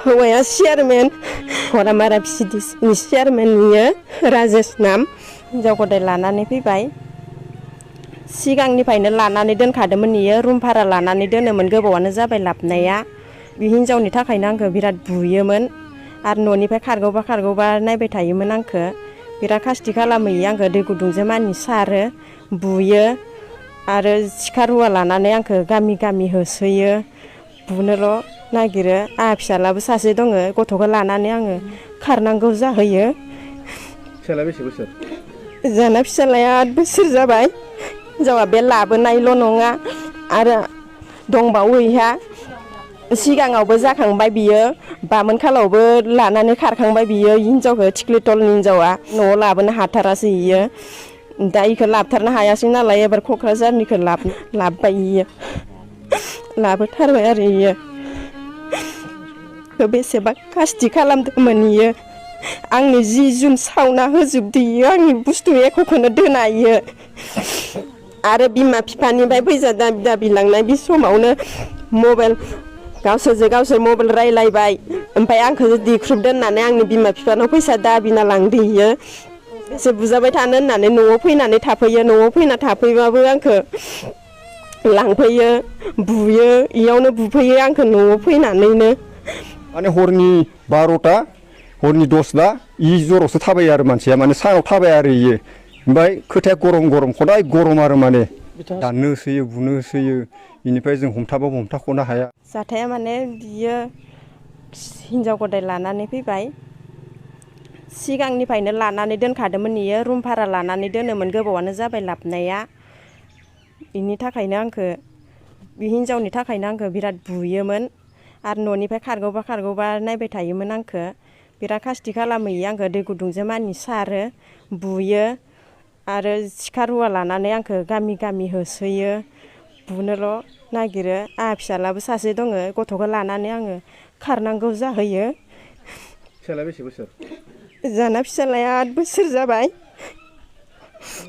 हौवाया chairman हरामारा भिसिडिसिनि chairman इयो राजेश नाम हिनजाव गदाय लानानै फैबाय सिगांनिफ्रायनो लानानै दोनखादोंमोन इयो रुम भारा लानानै दोनोमोन गोबावानो जाबाय लाबनाया बे हिनजावनि थाखायनो आंखौ बिराद बुयोमोन आरो न'निफ्राय खारगौबा नायबाय थायोमोन आंखौ बिराद खास्ति खालामो इयो आंखौ दै गुदुंजों मानि सारो बुयो आरो सिखा रुवा लानानै आंखौ गामि गामि होसोयो बुनोल' नागिरो आंहा फिसालाबो सासे दङ गथ'खौ लानानै आङो खारनांगौ जाहैयो। फिसालाया बेसे बोसोर? जोंना फिसालाया 8 बोसोर जाबाय हिनजावा बे लाबोनायल' नङा आरो दंबावो इहा सिगाङावबो जाखांबाय बियो बामोनखालावबो लानानै खारखांबाय बियो हिनजावखौ थिख्लिटलनि हिनजावा न'आव लाबोनो हाथारासै इयो दा इखौ लाबथारनो हायासै नालाय एबार क'क्राझारनिखौ लाबबाय इयो लाबोथारबाय आरो इयो बेसेबा खास्ति खालामदोंमोन इयो आंनि जि जुम सावना होजोबदो इयो आंनि बुस्थु एक'खौनो दोना इयो आरो बिमा बिफानिफ्राय फैसा दाबि दाबि लांनाय बे समावनो मबाइल गावसोर मबाइल रायलायबाय ओमफ्राय आंखौ देख्रुबदो होननानै आंनि बिमा बिफानाव फैसा दाबिना लांदो इयो एसे बुजाबाय थानो होननानै न'आव फैनानै थाफैयो न'आव फैना थाफैबाबो आंखौ लांफैयो बुयो इयावनो बुफैयो आंखौ न'आव फैनानैनो माने हरनि 12टा हरनि 10टा इ जरावसो थाबायो आरो मानसिया माने सानाव थाबाया आरो इयो ओमफ्राय खोथाया गरम खदाय गरम आरो माने दाननो होसोयो बुनो होसोयो बेनिफ्राय जों हमथाबाबो हमथाख'नो हाया। जाथाया माने बियो हिनजाव गदाय लानानै फैबाय सिगांनिफ्रायनो लानानै दोनखादोंमोन इयो रुम भारा लानानै दोनोमोन गोबावानो जाबाय लाबनाया बेनि थाखायनो आंखौ बे हिनजावनि थाखायनो आंखौ बिराद बुयोमोन आरो न'निफ्राय खारगौबा नायबाय थायोमोन आंखौ बिराद खास्ति खालामो इयो आंखौ दै गुदुंजों मानि सारो बुयो आरो सिखा रुवा लानानै आंखौ गामि गामि होसोयो बुनोल' नागिरो आंहा फिसालाबो सासे दङ गथ'खौ लानानै आङो खारनांगौ जाहैयो। फिसालाया बेसे बोसोर? जोंना फिसालाया 8 बोसोर जाबाय।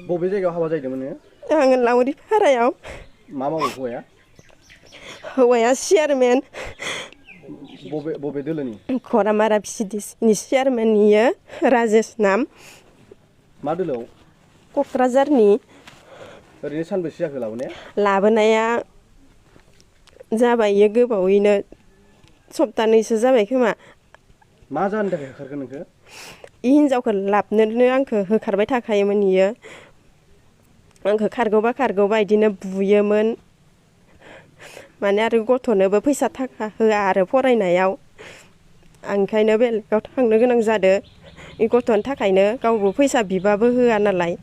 बबे जायगायाव हाबा जाहैदोंमोन नोङो? आङो लावरि फारायाव। मा मावो हौवाया? हौवाया चेयारमेन। बबे दोलोनि? हरामारा भिसिडिसिनि चेयारमेन इयो राजेश नाम। मा दोलोआव? क'क्राझारनि। ओरैनो सानबेसे जाखो लाबोनाया? लाबोनाया जाबाय इयो गोबावैनो सप्तानैसो जाबाय खोमा। मा जाहोननि थाखाय होखारखो नोंखो? इ हिनजावखौ लाबनोनो आंखौ होखारबाय थाखायोमोन इयो आंखौ खारगौबा बिदिनो बुयोमोन माने आरो गथ'नोबो फैसा थाखा होआ आरो फरायनायाव आं ओंखायनो बेलेगाव थांनो गोनां जादो इ गथ'नि थाखायनो गावबो फैसा बिबाबो होआ नालाय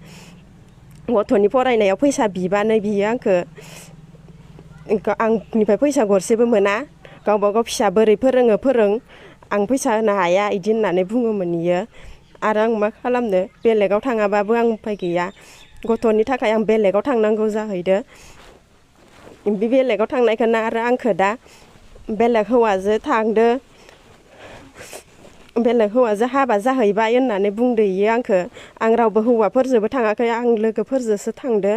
गथ'नि फरायनायाव फैसा बिबानो बियो आंखौ आंनिफ्राय फैसा गरसेबो मोना गावबागाव फिसा बोरै फोरों आं फैसा होनो हाया इदि होननानै बुङोमोन इयो आरो आं मा खालामनो बेलेगाव थाङाबाबो आं उफाय गैया गथ'नि थाखाय आं बेलेगाव थांनांगौ जाहैदो बे बेलेगाव थांनायखौनो आरो आंखौ दा बेलेग हौवाजों थांदो बेलेग हौवाजों हाबा जाहैबाय होननानै बुंदो इयो आंखौ आं रावबो हौवाफोरजोंबो थाङाखै आं लोगोफोरजोंसो थांदो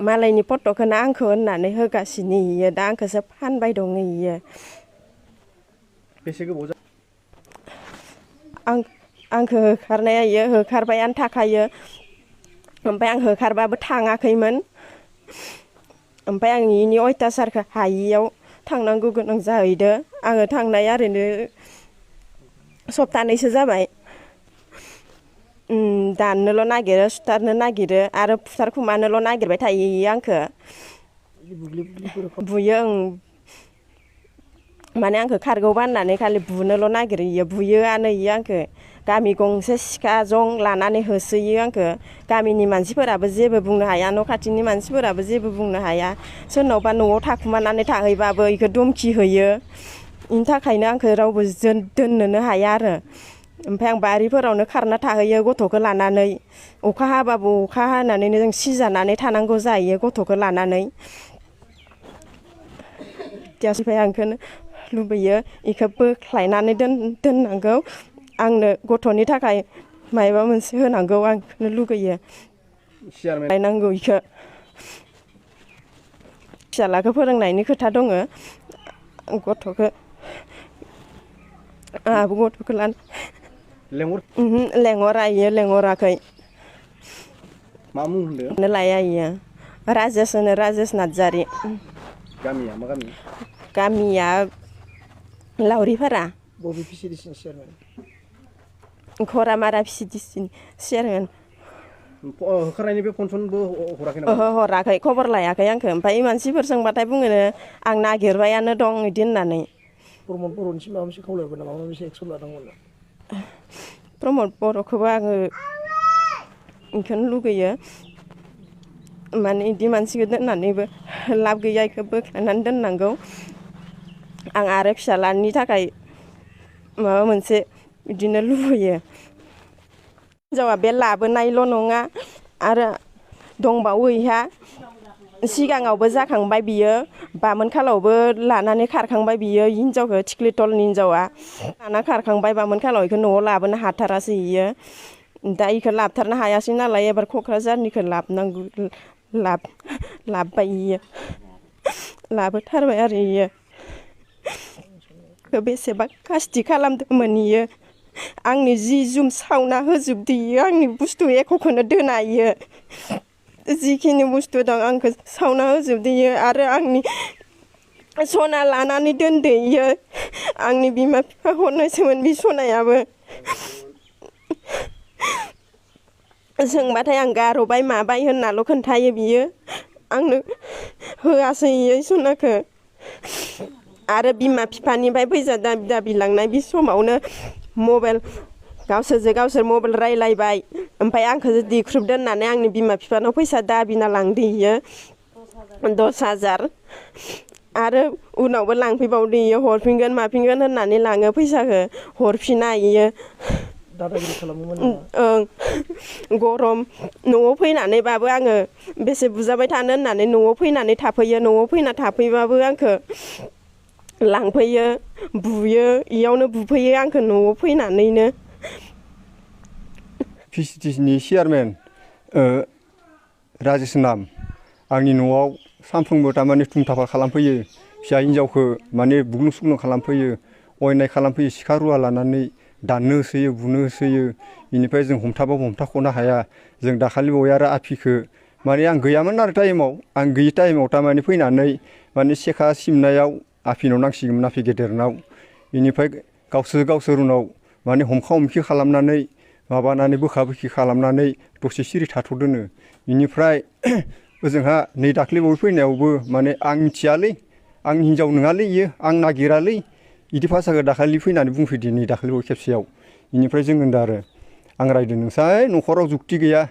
मालायनि फट'खौनो आंखौ होननानै होगासिनो इयो दा आंखौसो फानबाय दङ इयो। बेसे गोबाव आंखौ होखारनाया इयो होखारबायानो थाखायो ओमफ्राय आं होखारबाबो थाङाखैमोन ओमफ्राय आं इनि अयथासारखौ हायियाव थांनांगौ गोनां जाहैदो आङो थांनाया ओरैनो सप्तानैसो जाबाय दाननोल' नागिरो सुथारनो नागिरो आरो फुथारखुमानोल' नागिरबाय थायो इयो आंखौ बुयो माने आंखौ खारगौबा होननानै खालि बुनोल' नागिरो इयो बुयोआनो इयो आंखौ गामि गंसे सिखा जं लानानै होसोयो आंखौ गामिनि मानसिफोराबो जेबो बुंनो हाया न' खाथिनि मानसिफोराबो जेबो बुंनो हाया सोरनावबा न'आव थाखुमानानै थाहैबाबो इखौ धमखि होयो इनि थाखायनो आंखौ रावबो दोननोनो हाया आरो ओमफ्राय आं बारिफोरावनो खारना थाहैयो गथ'खौ लानानै अखा हाबाबो अखा हानानैनो जों सिजानानै थानांगौ जाहैयो गथ'खौ लानानै ओमफ्राय आं बेखौनो लुबैयो इखौ बोख्लायनानै दोननांगौ आंनो गथ'नि थाखाय माबा मोनसे होनांगौ आं बेखौनो लुगैयो लायनांगौ इखौ फिसाज्लाखौ फोरोंनायनि खोथा दङ गथ'खौ आंहाबो गथ'खौ लाना लेंहरा इयो लेंहराखै मा मुं होनदो लाया इयो राजेश होनो राजेश नार्जारि गामिया मा गामि गामिया लावरिपारा बबे पिसिडिसिनि चेयारमेन खरामारा पिसिडिसिनि चेयारमेन होखारनायनि बे फनसनबो हराखै नामा ओहो हराखै खबर लायाखै आंखौ ओमफ्राय मानसिफोर सोंबाथाय बुङोनो आं नागिरबायानो दं बिदि होननानै प्रमद बर'निसिम माबा मोनसे खावलायबाय नामा माबा मोनसे एक्सन लादोंमोन प्रमद बर'खौबो आङो बेखौनो लुगैयो माने बिदि मानसिखौ दोननानैबो लाब गैया बेखौ बोख्लायनानै दोननांगौ आं आरो फिसाज्लानि थाखाय माबा मोनसे बिदिनो लुबैयो हिनजावा बे लाबोनायल' नङा आरो दंबावो इहा सिगाङावबो जाखांबाय बियो बामोनखालावबो लानानै खारखांबाय बियो हिनजावखौ थिख्लिटलनि हिनजावा लाना खारखांबाय बामोनखालाव बेखौ न'आव लाबोनो हाथारासै इयो दा बेखौ लाबथारनो हायासै नालाय एबार क'क्राझारनिखौ लाबोनांगौ लाबबाय इयो लाबोथारबाय आरो इयो बेसेबा कास्टि खालामदोंमोन इयो आंनि जि जुम सावना होजोबदो इयो आंनि बुस्थु एक'खौनो दोना इयो जिखिनि बुस्थु दं आंखौ सावना होजोबदो इयो आरो आंनि सना लानानै दोनदो इयो आंनि बिमा बिफा हरनायसोमोन बे सनायाबो सोंबाथाय आं गार'बाय माबाय होननाल' खोन्थायो बियो आंनो होआसै इयो सनाखौ आरो बिमा बिफानिफ्राय फैसा दाबि दाबि लांनाय बे समावनो मबाइल गावसोर मबाइल रायलायबाय ओमफ्राय आंखौसो देख्रुबदो होननानै आंनि बिमा बिफानाव फैसा दाबिना लांदो इयो 10,000 आरो उनावबो लांफैबावदो इयो हरफिनगोन माफिनगोन होननानै लाङो फैसाखौ हरफिना इयो दादागिरि खालामोमोन ओं गरम न'आव फैनानैबाबो आङो बेसे बुजाबाय थानो होननानै न'आव फैनानै थाफैयो न'आव फैना थाफैबाबो आंखौ लांफैयो बुयो इयावनो बुफैयो आंखौ न'आव फैनानैनो पिसिडिसिनि चेयारमेन राजेश नाम आंनि न'आव सानफ्रोमबो थारमाने थुमथाफा खालामफैयो फिसा हिन्जावखौ माने बुग्लुं सुग्लुं खालामफैयो अयनाय खालामफैयो सिखा रुवा लानानै दाननो होसोयो बुनो होसोयो बेनिफ्राय जों हमथाबाबो हमथाख'नो हाया जों दाखालि बावै आरो आफिखौ माने आं गैयामोन आरो टाइमाव आं गैयि टाइमाव थारमाने फैनानै माने सेखा सिमनायाव आफिनाव नांसिगौमोन आफि गेदेरनाव बेनिफ्राय गावसोर उनाव माने हमखा हमखि खालामनानै माबानानै बोखा बोखि खालामनानै दसे सिरि थाथ'दोनो बेनिफ्राय ओजोंहा नै दाख्लै बावै फैनायावबो माने आं मिथियालै आंनि हिन्जाव नङालै इयो आं नागिरालै बिदि भाषाखौ दाखालि फैनानै बुंफैदो नै दाखालि बावै खेबसेयाव बेनिफ्राय जों होनदों आरो आं रायदों नोंसाय न'खराव जुक्ति गैया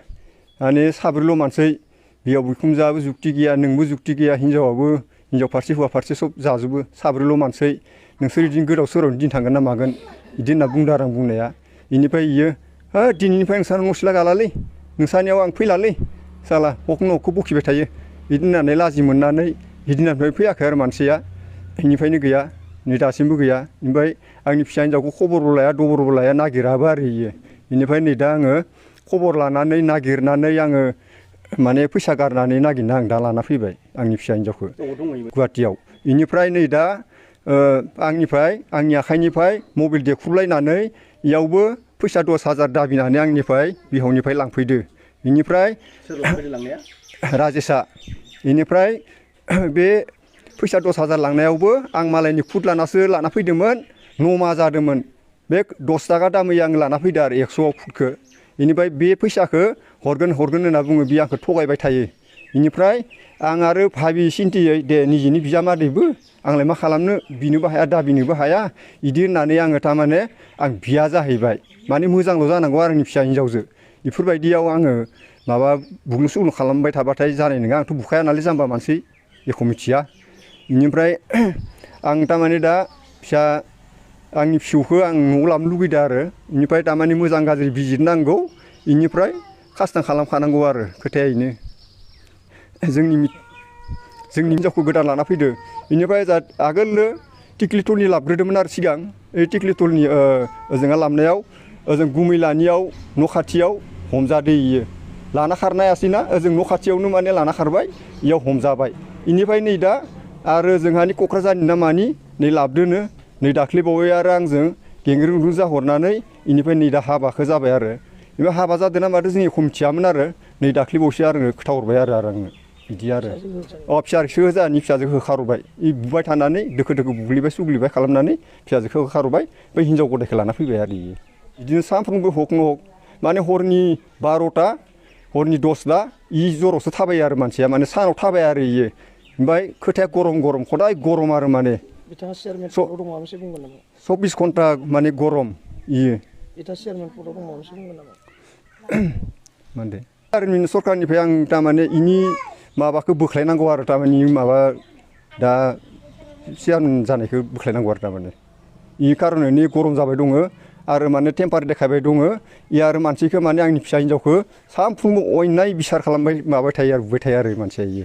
माने साब्रैल' मानसै बिहाव बिखुनजोआबो जुक्ति गैया नोंबो जुक्ति गैया हिन्जाव फारसे हौवा फारसे सब जाजोबो साब्रैल' मानसै नोंसोर बिदिनो गोदाव सोराव दिन थांगोन ना मागोन बिदि होनना बुंदों आरो आं बुंनाया बेनिफ्राय इयो दिनैनिफ्राय नोंसानाव गस्ला गालालै नोंसानियाव आं फैलालै साला हक न'खौ बखिबाय थायो बिदि होननानै लाजि मोननानै हिदिनानिफ्राय फैयाखै आरो मानसिया बेनिफ्रायनो गैया नै दासिमबो गैया ओमफ्राय आंनि फिसा हिन्जावखौ खबरबो लाया दबरबो लाया नागिराबो आरो इयो बेनिफ्राय नै दा आङो खबर लानानै नागिरनानै आङो माने फैसा गारनानै नागिरना आं दा लाना फैबाय आंनि फिसा हिन्जावखौ गुवाहाटियाव बेनिफ्राय नै दा आंनि आखाइनिफ्राय मबाइल देख्रुबलायनानै इयावबो फैसा 10,000 दाबिनानै आंनिफ्राय बिहावनिफ्राय लांफैदो बेनिफ्राय राजेशआ बेनिफ्राय बे फैसा 10,000 लांनायावबो आं मालायनि खुद लानासो लाना फैदोंमोन नमा जादोंमोन बे 10 थाखा दामै आं लाना फैदो आरो 100 खुदखौ बेनिफ्राय बे फैसाखौ हरगोन होनना बुङो बे आंखौ थगायबाय थायो बेनिफ्राय आं आरो भाबि सिन्थियै दे निजिनि बिजामादैबो आंलाय मा खालामनो बिनोबो हाया दाबिनोबो हाया बिदि होननानै आङो थारमाने आं बिया जाहैबाय माने मोजांल' जानांगौ आरो आंनि फिसा हिन्जावजो बेफोरबायदियाव आङो माबा बुग्लुं सुग्लुं खालामबाय थाबाथाय जानाय नङा आंथ' बुखाया नालाय जाम्बा मानसि एख' मिथिया बेनिफ्राय आं थारमाने दा आंनि फिसौखौ आं न'आव लाबोनो लुगैदों आरो बेनिफ्राय थारमाने मोजां गाज्रि बिजिरनांगौ बेनिफ्राय खासथां खालामखानांगौ आरो खोथाया बेनो जोंनि हिन्जावखौ गोदान लाना फैदो बेनिफ्राय आगोलनो टिक्लिटलनि लाबग्रोदोंमोन आरो सिगां टिक्लिटलनि ओजोंहा लाबनायाव ओजों गुमैलानियाव न' खाथियाव हमजादो इयो लाना खारनायासैना ओजों न' खाथियावनो माने लाना खारबाय इयाव हमजाबाय बेनिफ्राय नै दा आरो जोंहानि क'क्राझारनि ना मानि नै लाबदोनो नै दाख्लै बावै आरो आंजों गेंग्रुं जाहरनानै इनिफ्राय नै दा हाबाखौ जाबाय आरो बेबो हाबा जादों ना मादों जों एख मिथियामोन आरो नै दाख्लैबावसो आरो खोथाहरबाय आरो आंनो बिदि आरो फिसाजोखौ जाहानि फिसाजोखौ होखारबाय बुबाय थानानै दोखो दोखो बुग्लिबाय सुग्लिबाय खालामनानै फिसाजोखौ होखारबाय बै हिनजाव गदायखौ लाना फैबाय आरो इयो बिदिनो सानफ्रोमबो हक न हक माने हरनि 12टा हरनि 10टा इ जरावसो थाबायो आरो मानसिया माने सानाव थाबाया आरो इयो ओमफ्राय खोथाया गरम गरम खदाय गरम आरो माने बिथाङा चेयारमेन पदआव दं माबा मोनसे बुंगोन नामा 24 घन्टा माने गरम इयो बिथाङा चेयारमेन पदआव दं माबा मोनसे बुंगोन नामा मानदे आरो सरकारनिफ्राय आं थारमाने इनि माबाखौ बोख्लायनांगौ आरो थारमाने माबा दा चेयारमेन जानायखौ बोख्लायनांगौ आरो थारमाने इ कारनैनो गरम जाबाय दङ आरो माने टेम्पार देखायबाय दङ इ आरो मानसिखौ माने आंनि फिसा हिनजावखौ सानफ्रोमबो अयनाय बिसार खालामबाय माबाय थायो आरो बुबाय थायो आरो मानसिया इयो